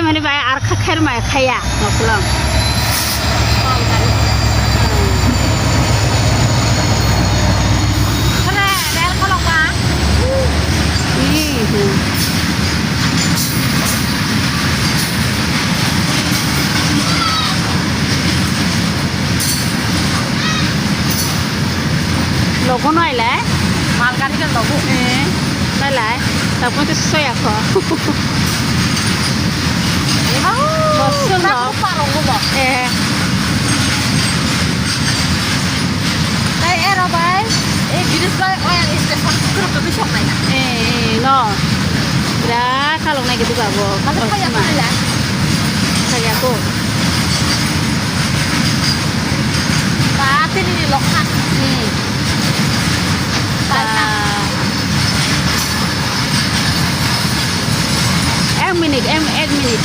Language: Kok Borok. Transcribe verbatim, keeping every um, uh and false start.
Ani bai ar kha khair mai khaya, noklong. Logo nai le? Malgari ke logo. Eh, nai le. Tapos itu soya ko. Bosong lo. Parong lo. Eh. Tai ero bai. Eh, bilis bai, oh, yang station kurang lebih sok nai. Eh, eh, no. Bra, kalau nai gitu gak, bo. Masuk kayak mana?